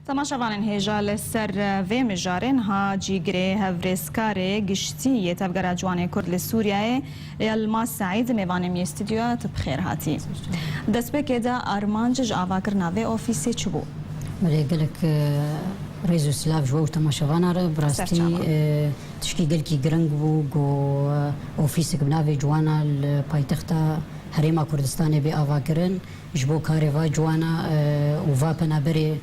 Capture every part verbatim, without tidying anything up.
Temaşevanên hêja, li ser vê mijarê niha cîgirê hevrêzkarê giştî yê Tevgera Ciwanê Kurd li Sûriyeyê, Yilmaz Seîd, mêvanê me yê stûdyoya, tu bi xêr hatî. Destpêkê de armanc ji avakirina vê ofîsê çi bû? Belê, gelek, e, rêz û silav ji we û temaşevana re. Bi rastî, Serçava. e, tişkî gelkî giring bû ku, e, ofîsek bi navê Ciwana li paytexta Herêma Kurdistanê bê avakirin. Ji bo karê va ciwana, e, û va penaberê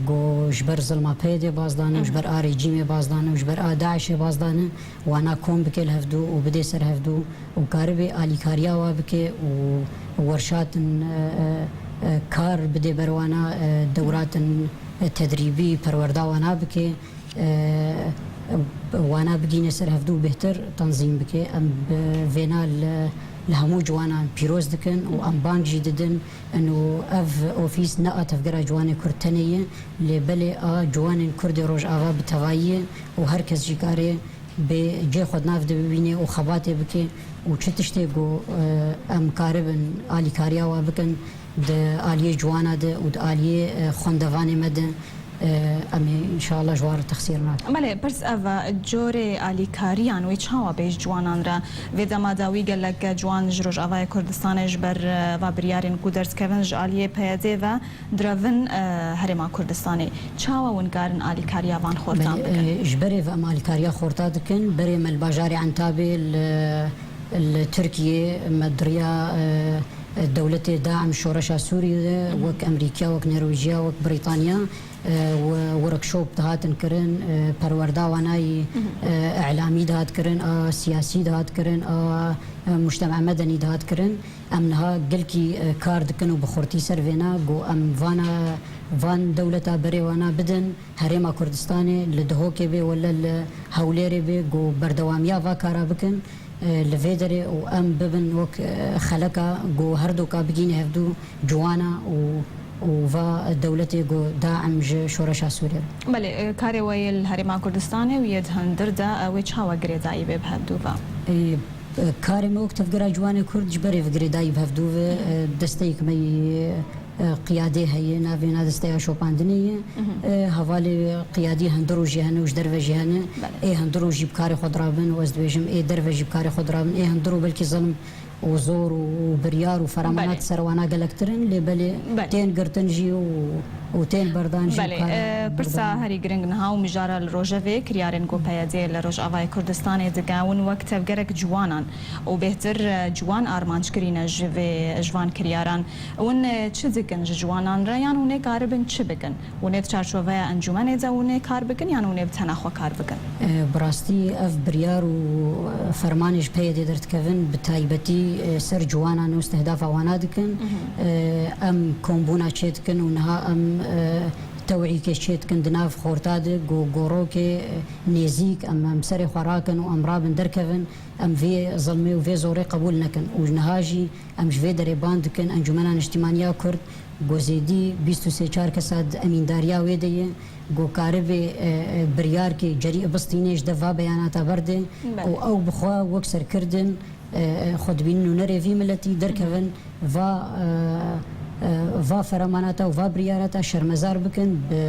ku ji ber zilma P Y D'ê baz dane û ji ber a rejîmê baz dane û ji ber a DAIŞ'ê baz dane, wana kom bike li hevdû û bidê ser hevdû û karibe alîkariya wa bike û werşatin, e, e, e, kar bide ber wana, e, dewratin, e, tedrîbî, perwerda wana bike. E, wana bigîne ser hevdû bêhtir tenzîm bike. Em bi vêna li, li hemû ciwanan pîroz dikin û em bang jî didin. Ino ev ofîs ne a Tevgera Ciwanê Kurd tenê ye, lê belê a ciwanên Kurd ê Rojava bi tevayî ye û her kes jî kare bê cê xwe di nav de bibîne û xebatê bike û çi tiştê ku, e, em karibin alîkariya wa bikin di aliyê ciwana de û di aliyê, e, xwendevanê me de, e, em ê înşallah ji wan re texsîr nakin. Belê, pirs ev e, corê alîkariyan wê çawa bê ji ciwanan re? Vê dema dawî gelek ciwan ji Rojavayê Kurdistanê ji ber, e, va biryarên ku derdikevin ji aliyê P Y D'ê ve direvin, e, Herêma Kurdistanê. Çawa hûn karin alîkariya van xortan Belê, bikin? e, ji berê ve em alîkariya xorta dikin. Berê me li bajarê Entabê li, li Tirkiyê me di riya, e, dewletê daim şoreşa Sûriyê de wek Emerîkiya, wek Norwêjiya, wek Brîtanya, e, we-, workshop dihatin kirin, e, perwerda wanayî, e, îlamî dihat kirin, a siyasî dihat kirin, a, e, mujtema medenî dihat kirin. Em niha gelkî, e, kar dikin û bi xurtî ser vêna ku em vana, van dewleta berê wana bidin Herêma Kurdistanê, li Dihokê bê wele li Hewlêrê bê, ku berdewamiya va kara bikin, e, li vê derê û em bibin wek, e, xeleka ku her doka bigîne hevdû ciwana û, û va dewletê ku daim ji şoreşa Sûriyê. Belê, e, karê we yê li Herêma Kurdistanê û yê di hundir de, e, wê çawa girêdayî bê bi hevdû ve? E, Karê me wek Tevgera Ciwanê Kurd ji berê ve girêdayî bi hevdû ve, e, desteyek me yê, e, qiyadê heye, navê na desteya şopandinê ye. E, hevalê qiyadî hundir û jî hene û ji derve jî hene. Belê. Ê hundir û jî bi karê xwe dirabin û ez dibêjim ê derve jî bi karê xwe dirabin. Ê hundir û belkî zilm û zor û, û biryar û feramanat Belê. ser wana gelektir in, lê belê Belê. tên girtin jî û, û tên berdan jî Belê, kara e, pirsa berdan. herî giring niha û mijara li rojevê kiryarên ku P Y D li Rojavayê Kurdistanê dike, hûn wek tevgerek ciwanan û bêhtir, e, ciwan armanc kirîne ji vê, ji van kiryaran. Hûn, e, çi dikin ji ciwanan re, yan hûn ê karibin çi bikin? Hûn ê di çarçoveya encûmenê de hûn ê kar bikin, yan hûn ê bi tena xwe kar bikin? E, bi rastî ev biryar û, e, fermanê ji P Y D'ê derdikevin, bi taybetî, e, ser ciwanan û stehdafa wana dikin. E, em kombûna çêdikin û niha em, e, tewîkê çêdikin di nav xorta de, go-, gorokê, e, nêzîk, em, em serê xwe rakin û em rabin derkevin, em vê zilmê û vê zorê qebûl nekin. Û niha jî em ji vê derê ban dikin, Encûmena Niştîmaniya Kurd, ku zêdî bîst û sê çar kesa di emîndariya wê de ye, ku karibê, e, e, biryarkê cerî bistîne ji deva beyanata berde Belê. û ew bi xwe wek serkirdin, e, e, xwe dibînin û nerê vî miletî derkevin va, e, e, va feramanata û va biryarata şermezar bikin, bi,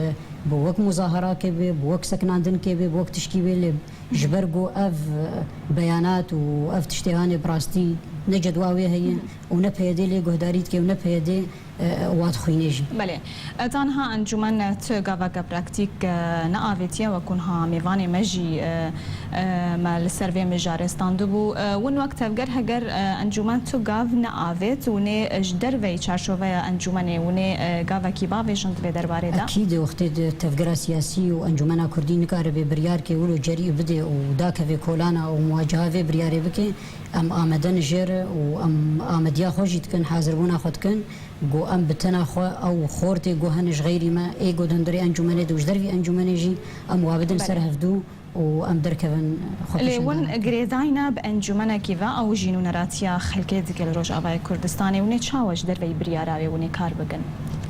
bi wek muzaharakê be, bi wek sekinandinkê be, bi wek tişkî be, lê ji ber ku ev, e, beyanat û ev tiştê hanê bi rastî ne cedwa wê heye û ne P Y D lê guhdarî dike û ne P Y D e, wa dixwîne jî. Belê. E, ta niha encûmen tu gaveke praktîk, e, neavêtiye, wekû niha mêvanê me jî, e, e, me li ser vê mijarê standibû. E, hûn wek tevger heger, e, encûmen tu gav neavêt, hûn ê ji derveyî çarçoveya encûmenê hûn ê, e, gavekî bavêjin di vê derbarê de? Ekîd e, wextê di tevgera siyasî û encûmena kurdî nikaribe biryarkê wilo cerî bide û dakeve kolana û muwaceha vê biryarê bike, em amede ne jê re û em amediya xwe jî dikin, hazirbûna xwe dikin. Go em bi tena xwe ew xortê go hene ji xeyrî me, ê go di hundirê encûmenê de û ji dervî encûmenê jî em wa bidin Belê. ser hevdû û em derkevin xwe Lê pêşin hûn de. girêdayî ne bi encûmenekî ve ew jî nûneratiya xelkê dike li Rojavayê Kurdistanê. Hûn ê çawa ji derveyî biryara wê hûn ê kar bikin?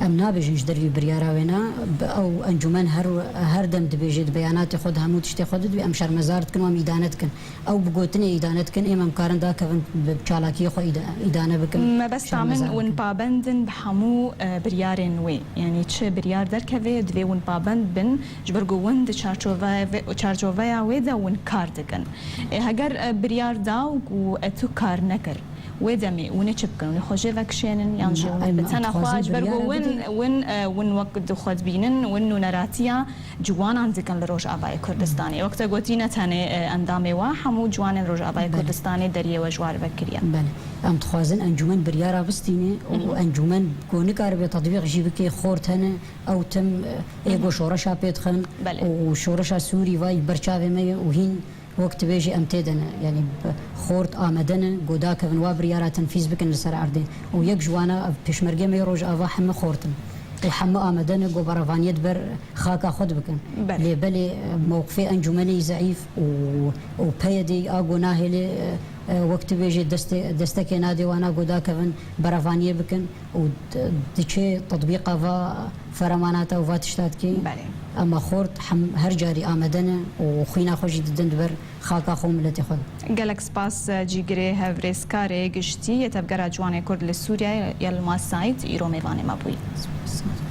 Em nabêjin ji dervî biryara wê ne, bi ew encûmen her, her dem dibêje, di beyanatê xwe de hemû tiştê xwe didibê, em şermezar dikin û em îdane dikin. Ew bi gotinê îdane dikin, êm em karin dakevin bi çalakiyê xwe îda-, îdane bikin. Mebesta min, şermezar win dikin. Pabend in bi hemû, e, biryarên wê. Yanî çi biryar derkeve, divê win pabend bin, ji ber ku win di çarçove-, çarçoveya wê de win kar dikin. E, heger, e, biryar da û ku, e, tu kar nekir, wê demê win ê çi bikin? Win ê xwe jê vekişênin yan jî win ê bi tena xwe, ji ber ku win, win, e, win wek di xwe dibînin, win nûneratiya ciwanan dikin li Rojavayê Kurdistanê. Wek te gotî, ne tenê, e, endamê we, hemû ciwanên Rojavayê Kurdistanê deriyê we ji war vekiriye. Belê. Em dixwazin encûmen biryara bistîne û encûmen ku nikaribe tetbîq jî bike, xort hene, ew tim, e, ê ku şoreşa pê dixin û şoreşa Sûrî vay ber çavê me ye û hîn wek tu bêjî em tê de ne. Yanî xort amade ne ku dakevin wa biryara tenfîz bikin li ser erdê. Û yek ji wana ev pêşmergê me yê Rojava heme xort in. Û heme amade ne ku berevaniyê di ber xaka xwe de bikin. Belê. Lê belê, e, mewqifê encûmenê yî zeîf û, û P Y D'ê a ku nahêlê, e, e, wek tu bêjî destê, destekê nade wana ku dakevin berevaniyê bikin û di-, diçe tetbîqa va feremanata û va tişta dikê. Belê. Ema xort hem her carî amade ne û xwîna xwe jî didin di ber xaka xwe û miletê xwe de. Gelek spas, e, cîgirê hevrêzkarê giştî yê Tevgera Ciwanê Kurd li Sûriyeyê Yilmaz Saîd îro mêvanê me bûyî. Spas.